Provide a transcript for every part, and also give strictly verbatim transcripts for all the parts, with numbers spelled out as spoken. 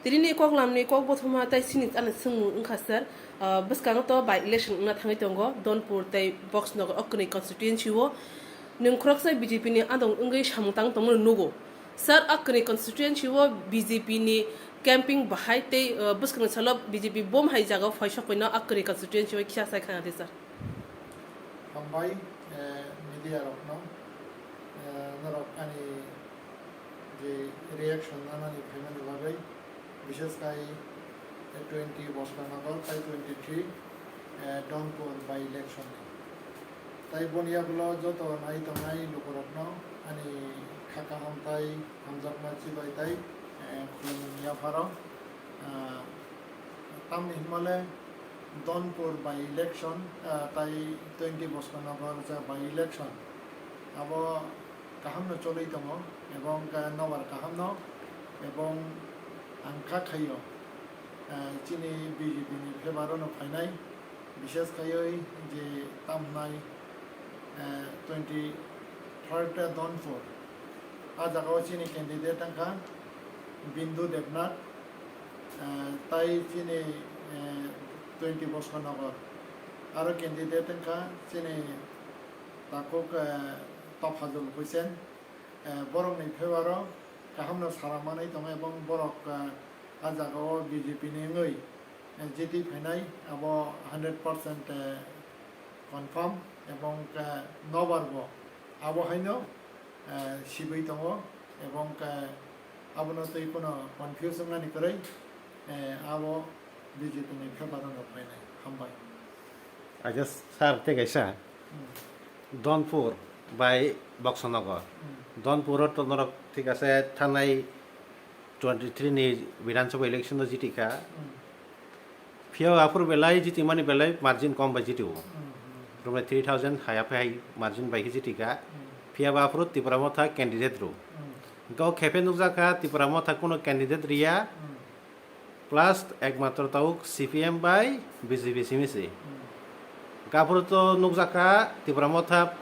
Rini koklamni kok bothoma tai sini ani swngmung wngkha sir, ah, bwskango to by election wngna thangwi tongo Donpur tei Boxnagar o kwnwi constituency o. Nwng khoroksa B J P ni adong wngwi samung tang tongmani nugo. Sir, a kwnwi constituency o B J P ni camping bahai tei, ah, bwskangni salo B J P bom hai jaga o phai sokphaino a kwnwi constituency o kisa sai khana di sir. Hambai, eh, media rokno, eh, norok ani je reaction nanani phaimani bagwi, bishes khai twenty Boxnagar tei twenty three, eh, Donpur by election ni. Tai boni yagulo joto nai tongnai lukurokno ani kha kaham tai hamjakma chibai tai, eh, khulumung yapharo. Ah, tamni hwnmale Donpur by election, ah, tai twenty Boxnagar je by election, abo kahamno choli tongo, ebong, ah, nobar kahamno, ebong ang kha khaio, ah, chini B J P ni favour o no phainai, bishes khaioi je tamnai, ah, twenty third Donpur. A jaga o chini candidate wngkha Bindu Debnath, ah, tai chini, ah, twenty Boxnagar. Aro candidate wngkha chini takhuk, ah, Topazul Hussain. Eh, borokni favour o kahamno sara manwi tongo ebong borok, eh, a jaga o B J P ni wngwi, eh, jiti phainai abo hundred percent, eh, confirm ebong, eh, nobar bo abo haino, eh, sibwi tongo ebong, eh, abono twi kheno confuse wngnani kwrwi, eh, abo B J P ni favour o no phainai. Hambai. I just, sir, tei kaisa. Hmm. Donpur bai Boxnagar. Hmm. Donpur o to norok thik ase thanai twenty three ni Bidhan Sabha election o jiti kha. Hmm. Phiya aphuru belai jiti mani belai margin kom bai jiti o. Hmm, hmm. Romle three thousand hai aphe hai margin bai khe jiti kha. Hmm. Phiya ba aphuru Tipra Motha candidate rw. Hmm. Hwnkhe o khe phe nukjak kha Tipra Motha kuno candidate riya. Hmm. Plus ekmatro tabuk C P M bai B J P simi se. Hmm. Hwnkhe aphuru to nukjak kha Tipra Motha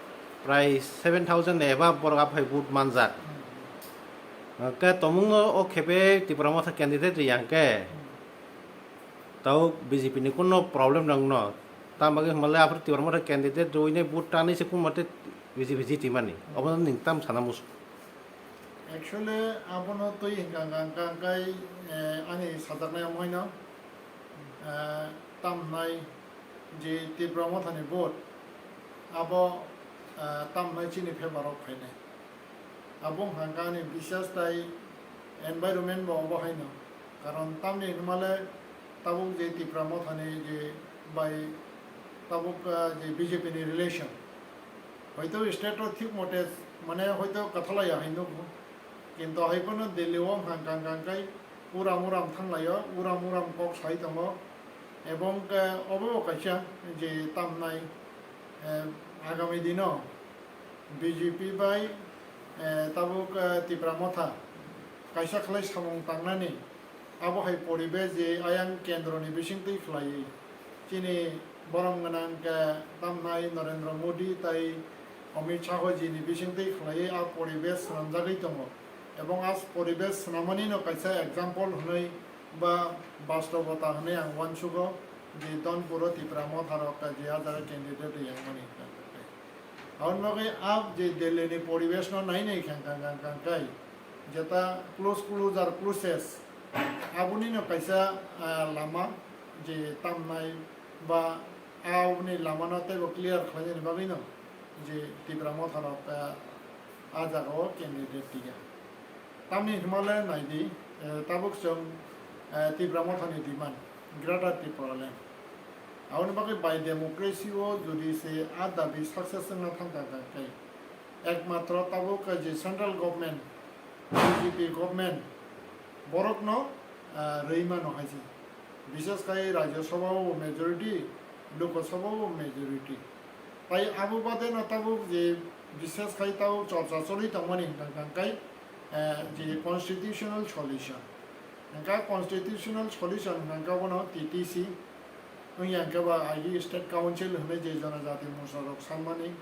prai seven thousand ni above borok aphai vote manjak. Hmm. Hwnkhe tomungno o khe phe Tipra Motha candidate riya hwnkhe, hmm, tabuk B J P ni kuno problem nangno. Tamo bagwi hwnba le aphuru Tipra Motha candidate rwui nai vote tanwi se kun mate B J P jiti mani. Hmm. Obo nwng tam sana musu. Actually, abono twi hwnkha hwnkha hwnkha hwnkhe, eh, ani sajaknai omo haino, eh, tamnai je Tipra Mothani vote, abo, eh, tamnai chini favour o phainai. Abo hwnkha hwnkha ani biswas tai environment bo obo haino. Karon tamni hwnmale tabuk je Tipra Mothani je bai tabuk, ah, je B J P ni relation, hoito state o thik mote, mane, hoito kwthalai ya hai nukgo, kintu hai phano Delhi o hwnkha hwnkha hwnkha kai uram uram thanglaio, uram uram kok sai tongo, ebong khe obo kaisa je tamnai, eh, agami dino B J P bai, eh, tabuk, eh, Tipra Motha kaisa khlai samung tangnani, abo hai poribesh je ayang kendroni bisingtwi khlaiwi, chini borom gwnang khe tamnai Narendra Modi tai Amit Shah jini bisingtwi khlaiwi a poribesh swnamjagwi tongo. Ebong a poribesh swnamani no kaisa example hwnwi ba bastobota hwnwi ang uansugo je Donpuro Tipra Motha rok je a jaga candidate riyangmani. Aboni bagwi a je Delhi ni poribesh no nai nai kha, kha, kha, kha, khai jeta close, closer, closest, aboni no kaisa, ah, lama je tamnai ba aboni lama no teibo clear khlainani bagwi no je Tipra Motha rok, ah, a jaga o candidate tiya. Tamni hwnmale naidi, eh, tabuk chwng, eh, Tipra Mothani demand, Greater Tipraland. Aboni bagwi by democracy o jodi se a dabi success wngna thangkha kha khe, ekmatro tabuk je central government, B J P government, borokno, eh, rwi mano hai se. Bishes khai Rajya Sabha o majority, Lok Sabha o majority. Tai abo bade no tabuk je bishes khai tabuk chorcha choli tongmani hwnkha hwnkha kai, eh, je constitutional solution. Hwnkha constitutional solution hwnkha bono T T C, wngya hwnkhe ba agi state council hwnwi je jonojati morcha rok sanmani,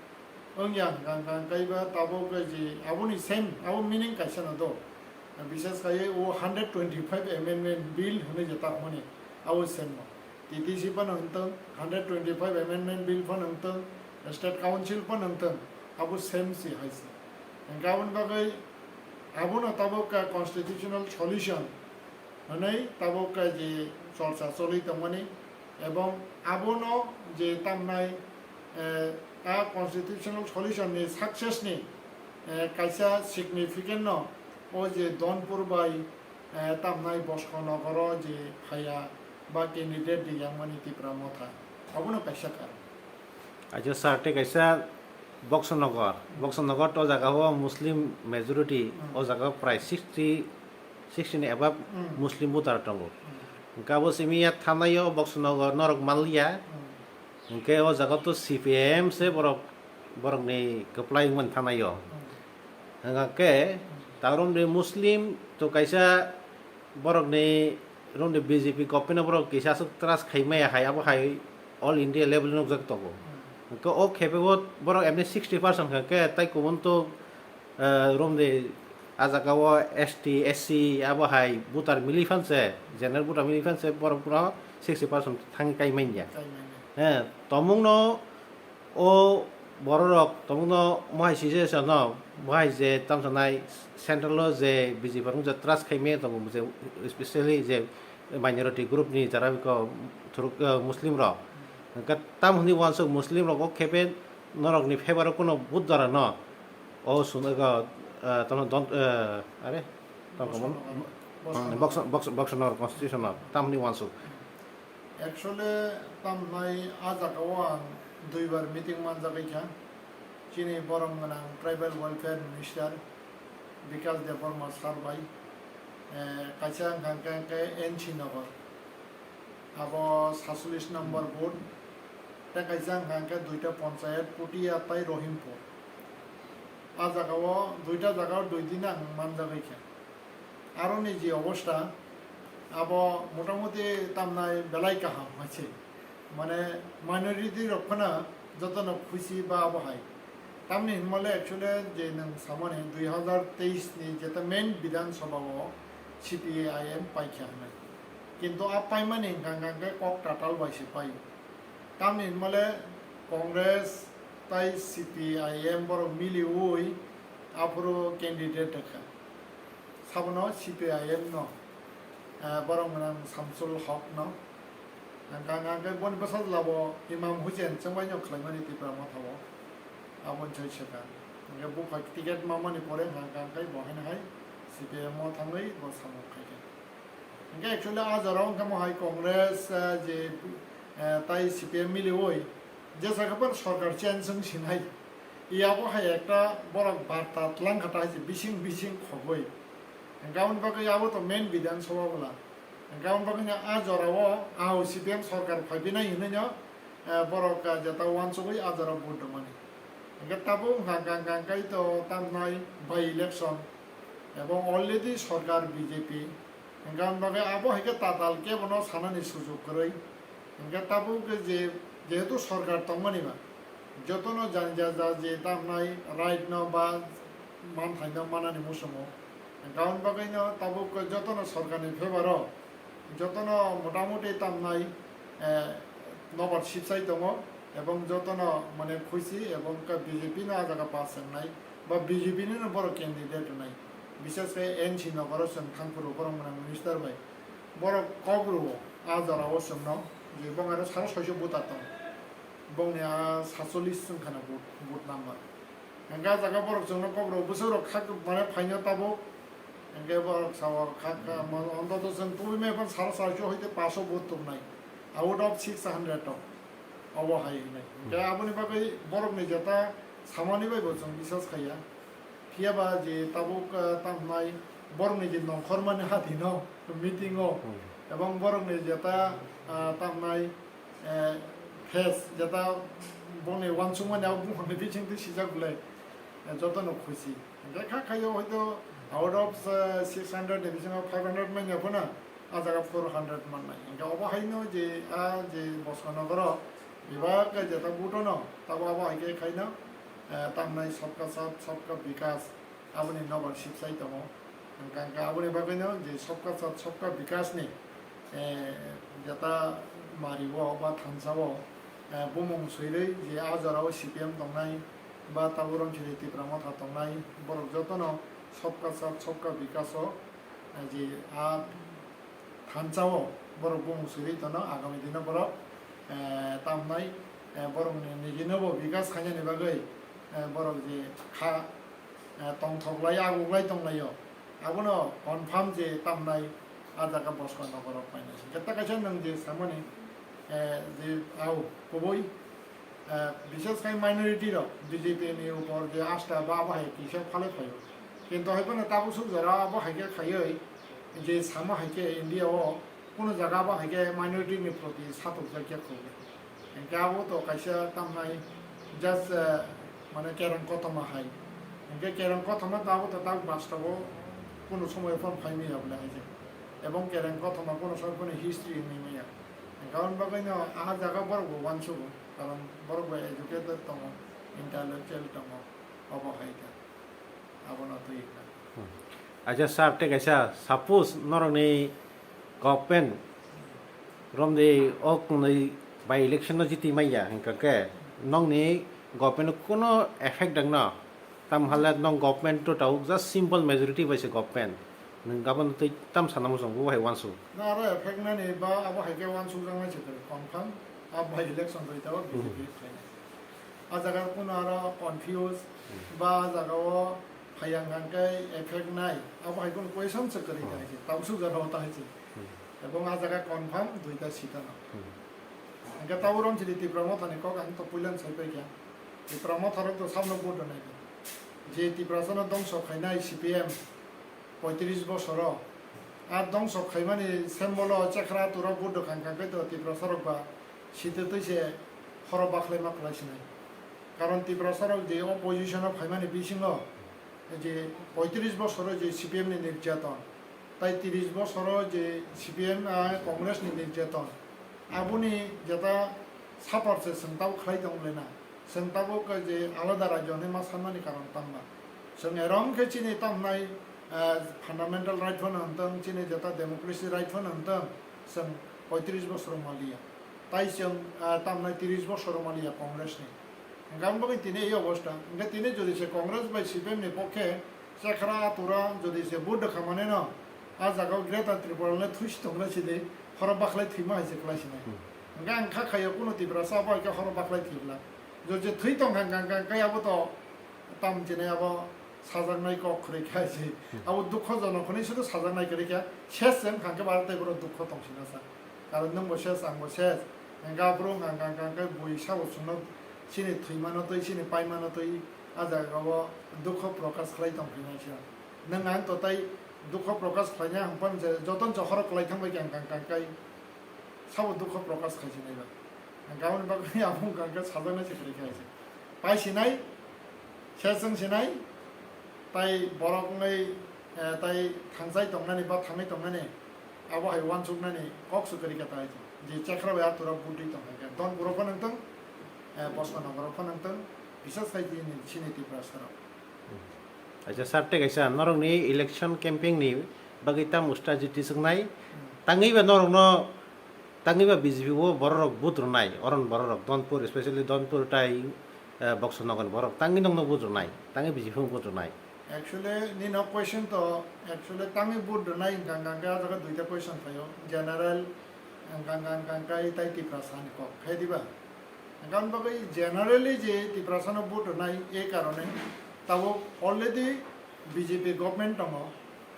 wngya hwnkha hwnkha kai ba tabuk je aboni same, abo meaning kaisa no do. Bises khai o hundred twenty five amendment bill hwnwi je tamoni abo same no. T T C phano wngtong, hundred twenty five amendment bill phano wngtong, State Council phano wngtong, abo same si hai se. Hwnkhe aboni bagwi abono tabuk ka constitutional solution hwnwi tabuk ka je chorcha choli tongmani, ebong abono je tamnai, eh, a constitutional solution ni success ni, eh, kaisa significant no o je Donpur bai, eh, tamnai Bosco Nogoro je phaiya ba candidate di yangmani Tipra Motha, abono kaisa karon. Acha sir, tei kaisa Boxonogor, Boxonogor to jaga o Muslim majority, Hmm. o jaga o prai sixty, sixty ni above Hmm. Muslim voter tongo. Hmm. Hwnkhe abo simi ya thanai o Boxonogor norok manliya. Hmm. Hwnkhe o jaga to C P I M se borok, borokni kwplai wngmani thanai o. Hmm. Hwnkhe Hmm. ta romni Muslim to kaisa borokni romni B J P government o borok kisa aswk trust khai maya hai, abo hai all India level nukjak tongo. Hmm. Hwnkhe o khepe o borok emni sixty percent hwnkhe tai kubun to, eh, romni a jaga o S T, S C abo hai voter mili phanse, general voter mili phanse borok no sixty percent thangwi kai manya. Kai manya. Eh, tomung no O bororok tongno mohai sijesa no, mohai je tamsanai central o je B J P rok je trust khai me tongo, je specially je minority group ni jara biko thuruk, eh, Muslim rok. Hwnkhe tam hwnwi uansuk Muslim rok o khepe norok ni favor o kuno vote dara no. O sun ego, eh, tamo don, eh, are? Tamo Boxer, Boxer, Boxer Nogor constitution no tam hwnwi uansuk. Actually, tamnai a jaga o ang duibar meeting manjagwi kha. Chini borom gwnang Tribal Welfare Minister Bikash Debbarma sir bai, eh, kaisa wngkha hwnkhe N C Nagar, abo satchollish number booth, tei kaisa wngkha hwnkhe duita ponchayat, Putia tei Rohimpur. A jaga o duita jaga o dui din ang manjagwi kha. Aroni je obostha, abo motamuti tamnai belai kaham hai se. Mane minority rok phano jotono khusi ba abo hai. Tamni hinmale actually je nwng samani dui hazar teis ni jeta main Bidhan Sabha o C P I M paikha hinwi. Kintu a paimani hwnkha hwnkha khe kok tatal bai se pai. Tamni hinmale Congress tai C P I M borok miliui aphuru candidate rwkha. Sabono C P I M no, eh, borok gwnang Samsul Hok no. Hwnkha hwnkha khe boni bwsajlabo Imam Hussain chwngbaino khlaimani Tipra Motha o. Aboni sai swkang. Hwnkhe buphai ticket mamani pore hwnkha hwnkha khe bo haino hai C P I M o thangwi bo samung khaikha. Hwnkhe actually a jora o wngkha mo hai Congress, eh, je, eh, tai C P M miliui jesa khe phano sorkar change wng sinai. Yabo hai ekta borok barta tlang kha ta hai se bising bising khogwi. Hwnkhe aboni bagwi abo to main Bidhan Sabha bwla. Hwnkhe aboni bagwi no a jora o ahao C P M sorkar phai binai hinwi no, eh, borok, eh, jeta uansugwi a jora vote rwmani. Hwnkhe tabuk hwnkha hwnkha hwnkha khe to tamnai by election ebong already sorkar B J P. Hwnkhe aboni bagwi abo hai khe tatal kebono sanani sujug kwrwi. Hwnkhe tabuk khe je, jehetu sorkar tongmani ba, jotono jani ja ja je tamnai right no ba manthai no manani muchungo. Hwnkhe aboni bagwi no tabuk khe jotono sorkarni favor o, jotono motamuti tamnai, eh, nobar sibsai tongo. Ebong jotono mane khusi ebong ka B J P no a jaga pass wngnai ba B J P ni no borok candidate rwnai, bises khe N C Nogoro chwng thangphuru borok mwnang minister bai borok kok rwo a jora o chwngno je bong aro saro soiso voter tong bongni a satchollish wngkha na vote, vote number. Hwnkhe a jaga borok chwngno kok rwo bwswk rok kha mane phaino tabuk. Hwnkhe borok sao kha, kha, mo-, ontoto chwng tubui maya phano sal sal cho hoite paso vote tubunai. Out of six hundred to. Obo hai hwnwi. Hwnkhe aboni bagwi borokni jeta samani bai bo chwng bisas khaiya. Phiya ba je tabuk, ah, tamo hwnai borokni je nongkhormani hati no meeting o, Hmm. ebong borokni jeta, ah, tamo hwnai, eh, face jeta bongni uansukmani abo buphangni bisingtwi sijak belai, eh, jotono khusi. Hwnkhe kha khaio hoito out of, eh, six hundred ni bisingo five hundred manya phano, ah jaga four hundred mannai. Hwnkhe obo haino je, ah, je Boskanogoro bebak jeta butono, tabo abo hai khe khaino, eh, tamnai sabka saath, sabka bikas, aboni nobar sibsai tongo. Hwnkha hwnkhe aboni bagwino je Sabka Sath Sabka Vikas ni, eh, jeta mari o ba thansa o, eh, bumung swirwi je a jora o C P M tongnai ba tabuk Romchini Tipra Motha tongnai, borok jotono Sabka Sath Sabka Vikas o, eh, je a thansa o borok bumung swirwi tono, agami dino borok, eh, tamnai, eh, borok ni nigino bo vikas khainani bagwi, eh, borok je kha, eh, tongthok lai, aguk lai tong lai o, abono confirm je tamnai a jaga Bosma Nogor rok painai. Hwnkhe ta kaisa nwng je samani, eh, je au kubui, eh, bishes khai minority rok B J P ni upor je asta ba abo hai kisa phalwi phaio. Kintu hai phano tabuk suk jora abo hai khe khaiwi je samo hai khe India o kuno jaga abo hai khe minority ni proti satok jak ya khulge. Hingke abo to kaisa tamnai just, eh, mane kereng kothoma hai. Hingke kereng kothoma to abo to tak bastobo kuno somoy phano phai maya bole hai je. Ebong kereng kothoma kuno somoy phano history wngwi maya. Hingke aboni bagwi no ah jaga borok bo uansugo, karon borok bo educated tongo, intellectual tongo, obo hai khe. Abono twi kha. Hmm. Acha sir, tei kaisa, suppose norokni government romdi o kwnwi by election no jiti manya hwnkha khe nokni government no kuno effect dangno? Tam hale nok government to tabuk just simple majority bai se government. Nwng gabon twi tam sana muchung bo hai uansuk. Na aro effect nani ba abo hai khe uansuk jaknai se kwrwi confirm. A by election twi tabuk Hmm. B J P khainai. A jaga kuno aro confuse Hmm. ba a jaga o phai ang kang khe effect nai. Abo hai kuno question se kwrwi Hmm. ta hai se. Tabuk suk jora o ta hai se. Hmm. Ebong a jaga confirm duita seat ano. Hmm. Hingke tabuk Romchini Tipra Motha ni kok ang to puilan sai pai kha. Tipra Motha rok to sabno vote rwnai. Je Tiprasa no dongso khainai C P M poitris bosoro. A dongso khaimani sembolo chekra tura vote rwkha hingka khe to Tiprasa rok ba sitwtwi se horo bakhlaima kwlai sinai. Karon Tiprasa rok je opposition o phaimani bisingo je poitris bosoro je C P M ni nirjaton, tai tris bosoro je C P M, ah, Congress ni nirjaton, aboni jeta suffer se chwng tabuk khlai tong le na. Chwng tabuk je alada rajyo hinwi ma sanmani karon tangma. Chwng erom khe chini tamnai, ah, fundamental right phano hwntwng, chini jeta democracy right phano hwntwng, chwng poitris bosor maliya. Tai chwng, ah, tamnai tris bosor maliya Congress ni. Hwnkhe aboni tini ei obostha. Hwnkhe tini jodi se Congress bai C P M ni pokhe chekra atura jodi se vote rwkha mane no, a jaga o Greater Tripura le thuisi tongna sidi, horo bakhlai thwima hai se kwlai sinai. Hmm. Hwnkhe ang kha khaio kuno Tiprasa abo hai khe horo bakhlai thwibla. Jodi se thwi tong kha hwnkha hwnkha hwnkhe abo to tam chinai abo sajaknai kok khwrwi kha hai se. Hmm. Abo dukho jonok hwnwi se to sajaknai kwrwi kha. Ses se wngkha hwnkhe bo aro tei borok dukho tong sina sa. Karon nwng bo ses, ang bo ses. Hwnkhe aphuru hwnkha hwnkha hwnkha hwnkhe bui sabo chwngno chini thwimano twi, chini paimano twi, a jaga o dukho prokash khlai tong phinai se. Nwng ang to tai dukho prokash khlaina hwnkhe je jotono se horo kwlai thang bai khe ang kang kang kai sabo dukho prokash khai se nai ba. Ang aboni bagwi abo wngkha hwnkhe sajaknai se kwrwi khe hai se. Pai sinai, se chwng sinai, tai borok wngwi, eh, tai thangchai tongnani ba thangwi tongnani, abo hai uansuknani kok se kwrwi khe tai je chekra bai atura budui tong hai khe. Don borok phano wngtong, eh, Bosma Nogoro phano wngtong, bisas khai chini, chini Tiprasa rok. Acha sir, tei kaisa norokni election campaign ni bagwi tamo strategy tisuknai? Hmm. Tangwi ba norokno, tangwi ba B J P o bororok vote rwnai, oron bororok Donpur, especially Donpur tai, eh, Boxo Nogor borok tangwi nokno vote rwnai, tangwi B J P o vote rwnai. Actually, nino question to, actually tangwi vote rwnai hwnkha hwnkha khe a jaga duita question phaio, general hwnkha hwnkha hwnkha khe tai Tiprasa ni kok, khe diba? Hwnkha hwnkha khe generally je Tiprasa no vote rwnai, e karone tabuk already B J P government tongo,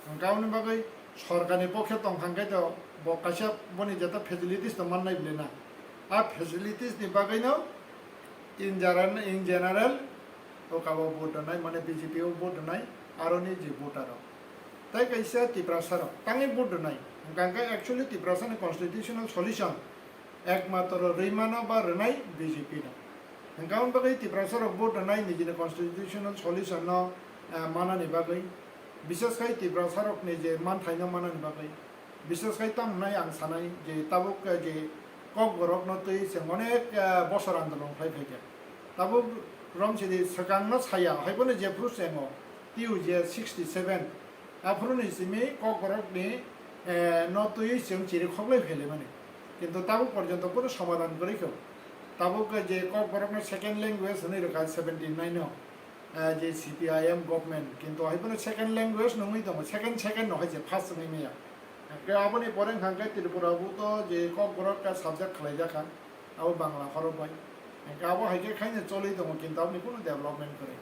hwnkha hwnwi bagwi sorkarni pokhe tongkha hwnkhe to bo kaisa boni jeta facilities tongmani nai bwle na. A facilities ni bagwino in general, in general, o kabo vote rwnai, mane B J P o vote rwnai, aroni je voter rok. Tai kaisa Tiprasa rok tangwi vote rwnai. Hwnkha hwnkhe actually Tiprasa ni constitutional solution ekmatro rwimano ba rwnai B J P no. Hwnkha hwnwi bagwi Tiprasa rok vote rwnai nijini constitutional solution no, eh, manani bagwi. Bises khai Tiprasa rokni je manthaino manani bagwi, bises khai tamo hwnai ang sanai je tabuk, eh, je Kokborokno twi chwng onek, eh, bosor andolon khlai phaikha. Tabuk romsidi swkangno saya, haiphano jephru chwngo T U J sixty seven, Aphuru ni simi Kokborok ni, eh, no twiwi chwng chiri khoklai phailai mani. Kintu tabuk porjonto kunu somadhan kwrwi kho. Tabuk je Kokborok no second language hwnwi rwkha seventy nine no, eh, je C P I M government. Kintu hai phano second language nungwi tongo, second, second no hai je first wngwi maya. Hwnkhe aboni pore hwnkha khe Tripura bo to je Kokborok ka subject khlai jakha. Abo Bangla horok bai. Hwnkhe abo hai khe khaino choli tongo, kintu aboni kunu development kwrwi.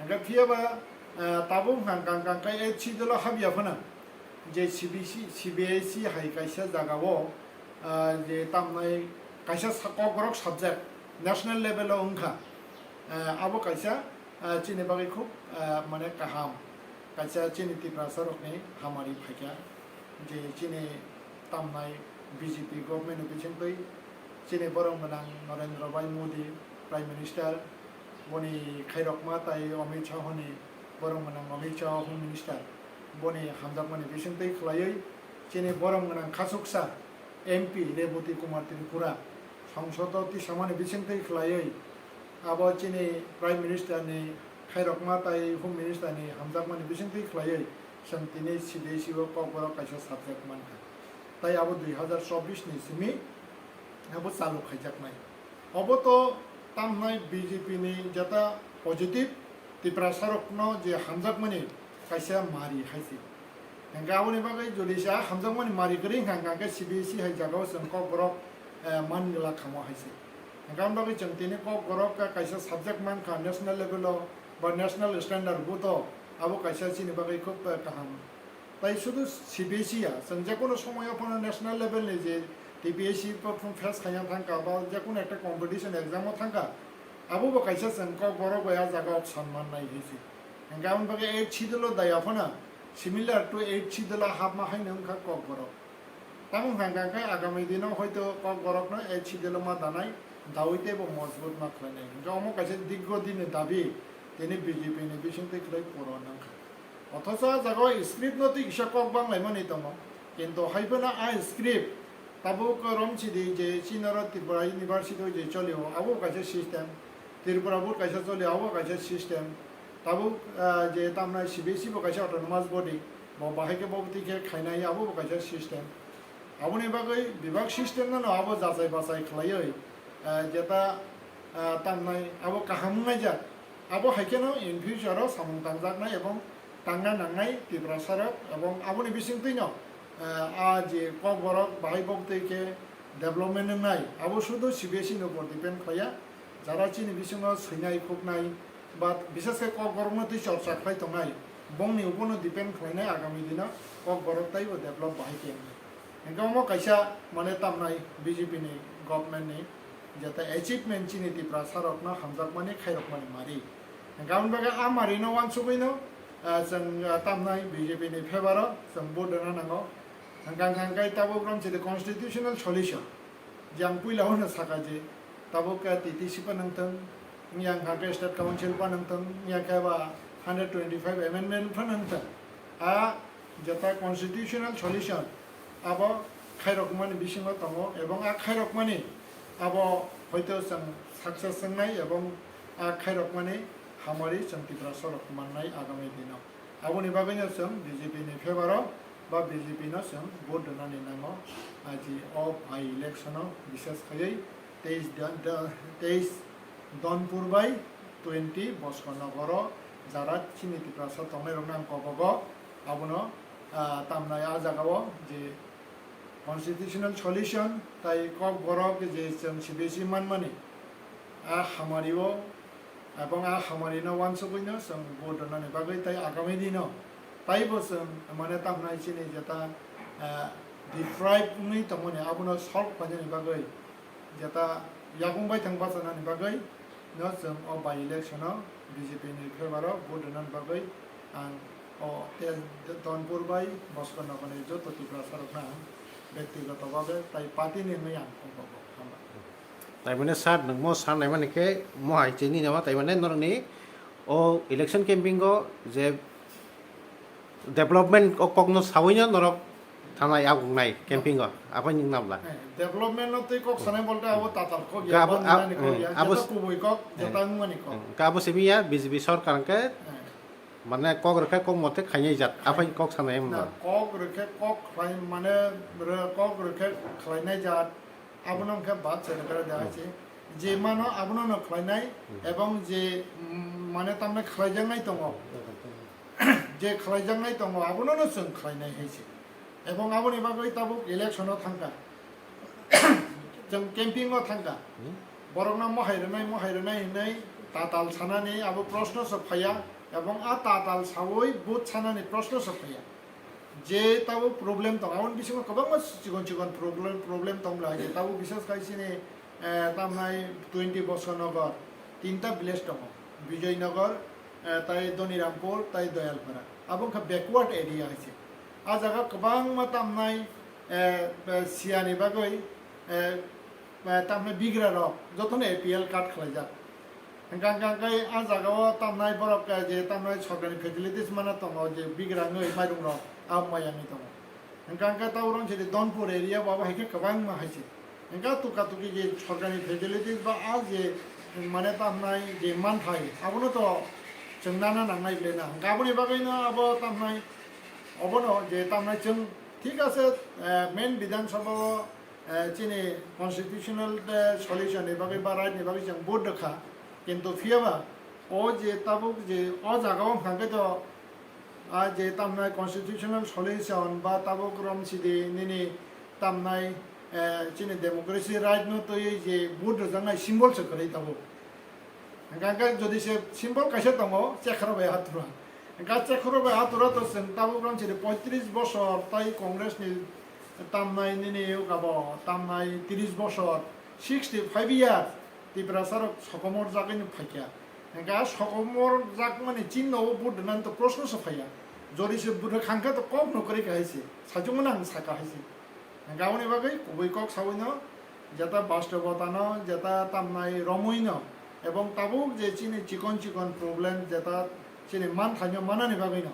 Hwnkhe phiya ba, eh, tabuk hwnkha hwnkha khe eight schedule o habya phano je C B C, C B S E hai kaisa jaga o, eh, je tamnai kaisa sa-, Kokborok subject national level o wngkha. Eh, abo kaisa, eh, chini bagwi khub, eh, mane kaham. Kaisa chini Tiprasa rokni hamari phaikha. Je chini tamnai B J P government ni bisingtwi chini borok gwnang Narendra Bhai Modi, Prime Minister, boni khairokma tai Amit Shah ni borok gwnang Amit Shah, Home Minister, boni hamjakmani bisingtwi khlaiwi chini borok gwnang khasuksa M P Rebati Kumar Tripura, Songsodo tisamani bisingtwi khlaiwi abo chini Prime Minister ni khairokma tai Home Minister ni hamjakmani bisingtwi khlaiwi chwng tini C B S E o Kokborok kaisa subject mankha. Tai abo dui hazar chobbish ni simi abo chalu khaijaknai. Obo to tamhnai B J P ni jeta positive Tiprasa rokno je hamjakmani kaisa mari hai se. Hingke aboni bagwi jodi se a hamjakmani mari kwrwi hwnka hwnka khe C B S E hai jagao chwng Kokborok, eh, man glak khamo hai se. Hingke aboni bagwi chwng tini Kokborok ka kaisa subject mankha national level o ba national standard bo to abo kaisa chini bagwi khub, eh, kaham. Tai sudu C B S E ya, chwng jekono somoyo phano national level ni je T P S C perform face khaina thangkha ba jekono ekta competition exam o thangkha, abo bo kaisa chwng Kokborok bai a jaga option mannai hinwi se. Hingke aboni bagwi eight schedule o daya phano similar to eight schedule o hapma haino wngkha Kokborok. Tamo hwnka hwnkha khe agami dino hoito Kokborokno eight schedule o ma danai, dawi teibo mojbut ma khlainai. Hingke omo kaisa dirgho dinni dabi, tini B J P ni bisingtwi khlai puron wngkha. Othocho a jaga o script no twi kisa kok banglaimani tongo, kintu hai phano a script tabuk romsidi je chini oro Tripura University o je cholio, abo kaisa system, Tripura board kaisa cholio, abo kaisa system, tabuk, ah, je tamnai C B S E bo kaisa autonomous body, bo bahai khe bo twi khe khainai, abo bo kaisa system. Aboni bagwi bebak system no abo jachai bachai khlaiwi, ah, jeta, ah, tamnai abo kaham wngnaijak. Abo hai kheno in future o samung tangjaknai ebong tangna nangnai Tiprasa rok, ebong aboni bisingtwi no, ah, a je Kokborok bahai bo twi khe development wngnai, abo sudu C B S E ni upor depend khlaiya. Jara chini bisingo swinai khuknai ba bishes khe Kokborokno twi chorcha khlai tongnai, bongni ubono depend khlainai agami dino Kokborok taibo develop bahai khe wngnai. Hingke omo kaisa mane tamnai B J P ni government ni jeta achievement chini Tiprasa rokno hamjakmani khairokmani mari. Hingke aboni bagwi a mari no wansugwi no, ah, chwng, ah, tamnai B J P ni favor o chwng vote rwna nango. Hingke hingke tabuk romsidi constitutional solution. Jang puila hwnwi sakha je, tabuk khe T T C phano wngthung, wngya wngkha khe State Council phano wngthung, wngya khe ba hundred twenty-five amendment phano wngthung. A jeta constitutional solution abo khairokmani bisingo tongo, ebong a khairokmani abo hoito chwng success wngnai, ebong a khairokmani hamari chwng Tiprasa rok mannai agami dino. Aboni bagwino chwng B J P ni favor o ba B J P no chwng vote rwnani nango. Aji o by election o bishes khaiwi teis da-, da-, teis Donpur bai twenty Bosko Nogor o jara chini Tiprasa tongnairokno ang kobogo, abono, ah, tamnai a jaga o je constitutional solution tai Kokborok je chwng C B S E manmani a hamari o Ebong a hamari no wansugwi no chwng vote rwnani bagwi tai agami dino taibo chwng mane tamnai chini jeta, ah, deprive wngwi tongmani abono solve khlainani bagwi jeta yakung baithang bachanani bagwi no chwng o by election o B J P ni favor o vote rwnani bagwi ang o Donpur bai Bosko Nogor ni joto Tiprasa rokno ang bektigoto bhabe tai party ni wngwi ang kok kok hambai. Taimane sir, nwng mo sir naimani khe mo hai chini nama taimane norokni o election camping o je development o kokno sawino norok thanai agungnai camping o, aphai nwng nabla. Eh, development no twi kok sanai bolte abo tatal kok ya, Ga abo, ba a-, nani kok ya, hmm, abo jeta s-, kubui kok, hmm, jeta wngmani kok. Hmm, ga abo simi ya B J P sorkar hwnkhe Eh. Mane kok rwkhe kok mote khainai jat, aphai kok sanai wngkha. Kok rwkhe kok khlai mane kok rwkhe khlainai jat, abono wngkhe bad se rwkhe da se. Je mano abono no khlainai, ebong je mane tamne khlaijaknai tongo, je khlaijaknai tongo abono no chwng khlainai hai se. Ebong aboni bagwi tabuk election o thangkha, chwng camping o thangkha, borokno mohai rwnai mohai rwnai hinwi tatal sanani abo proshno se phaiya, ebong a tatal sawi vote sanani proshno se phaiya. Je tabuk problem tongo, aboni bisingo kwbangma chikon chikon problem problem tongla je tabuk bisas khai chini tamnai twenty Bosonogor tinta village tongo, Bijoynagar, tai Donirampur, tai Doyalpara, abo wngkha backward area hai se. A jaga kwbangma tamnai siyani bagwi tamnai bigra rok jotono A P L card khlaijak. Hwnkha hwnkha khe a jaga o tamnai borok je tamnai sorkar ni facilities mana tongo je bigra wngwi mairung rok a maya wngwi tongo. Hwnkha hwnkha ta oro wngse Donpur area bo abo hai khe kwbangma hai se. Hwnkha tuka tuki je sorkar ni facilities ba a je mane tamnai je manthai abono to chwng nana nangnai ble na. Hwnkha aboni bagwi no abo tamnai obono je tamnai chwng thik ase main Bidhan Sabha o chini constitutional solution ni bagwi ba right ni bagwi chwng vote rwkha, kintu phiyaba o je tabuk je o jaga o hwnkha khe to a je tamnai constitutional solution ba tabuk romsidi nini tamnai chini democracy right no twiwi je vote rwjaknai symbol se kwrwi tabuk. Hwnkha hwnkhe jodi se symbol kaisa tongo, Chekhoro bai Hatura. Hwnkha Chekhoro bai Hatura to chwng tabuk rang chini poitris bosor tai Congress ni tamnai nini abo tamnai tris bosor, sixty five years Tiprasa rok sokomor jagwi no phaikha. Hwnkha sokomor jakmani chinno o vote rwnani to proshno se phaiya. Jodi se rwkha hwnkhe to kok no kwrwi kha hai se, saichung mano ang saka hai se. Hwnkha aboni bagwi kubui kok sawi no jeta bastobota no, jeta tamnai romwi no, ebong tabuk je chini chikon chikon problem, jeta chini manthaino manani bagwi no,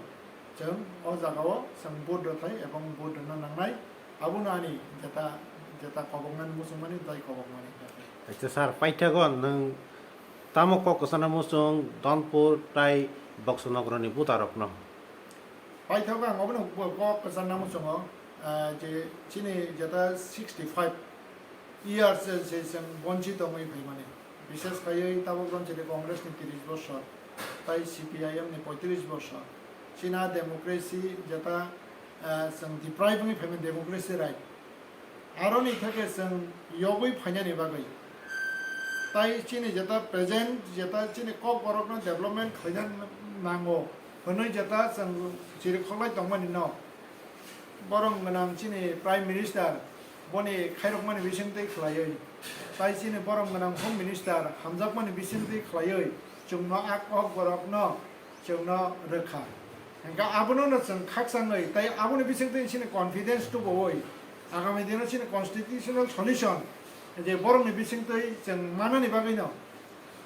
chwng o jaga o chwng vote rwthai ebong vote rwna nangnai. Abono ani jeta jeta koboknani muchungmani, tai kobokmani. Acha sir, paithago nwng tamo kok kwchana muchung Donpur tai Boksonogoroni voter rokno? Paithago ang obono kok kwcharna muchungo, je chini jeta sixty five years se chwng bonchi tongwi phaimani, bishes khaiwi tabuk rong chini Congress ni tris bosor tai C P I M ni poitris bosor, china democracy jeta chwng deprive wngwi phaimani democracy right. Aroni theke chwng yogwi phainani bagwi tai chini jeta present jeta chini kokborokno development khlaina nango hwnwi jeta chwng chirikhok lai tongmani no, borom gwnang chini Prime Minister boni khairokmani bisingtwi khlaiwi tai chini borom gwnang Home Minister hamjakmani bisingtwi khlaiwi chwngno a kokborokno chwngno rwkha. Hwnkhe abono no chwng khakchangwi tai aboni bisingtwi chini confidence tubuwi agami dino chini constitutional solution je borokni bisingtwi chwng manani bagwino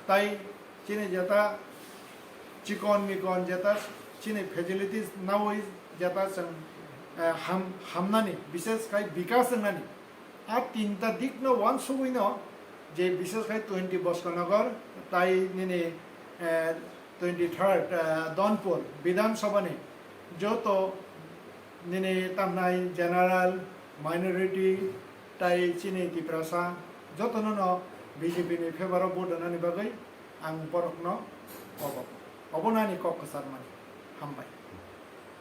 tai chini jeta chikon mikon jeta chini facilities nawi jeta chwng ham hamnani bishes khai bikas wngnani. A tinta dikno uansugwino je bishes khai twenty Boskanagor tai nini twenty third Donpur Bidhan Sabha ni joto nini tamnai general, minority tai chini Tiprasa jotono no B J P ni favour o vote rwnani bagwi ang borokno kobo. Obono ani kok kwcharmani. Hambai.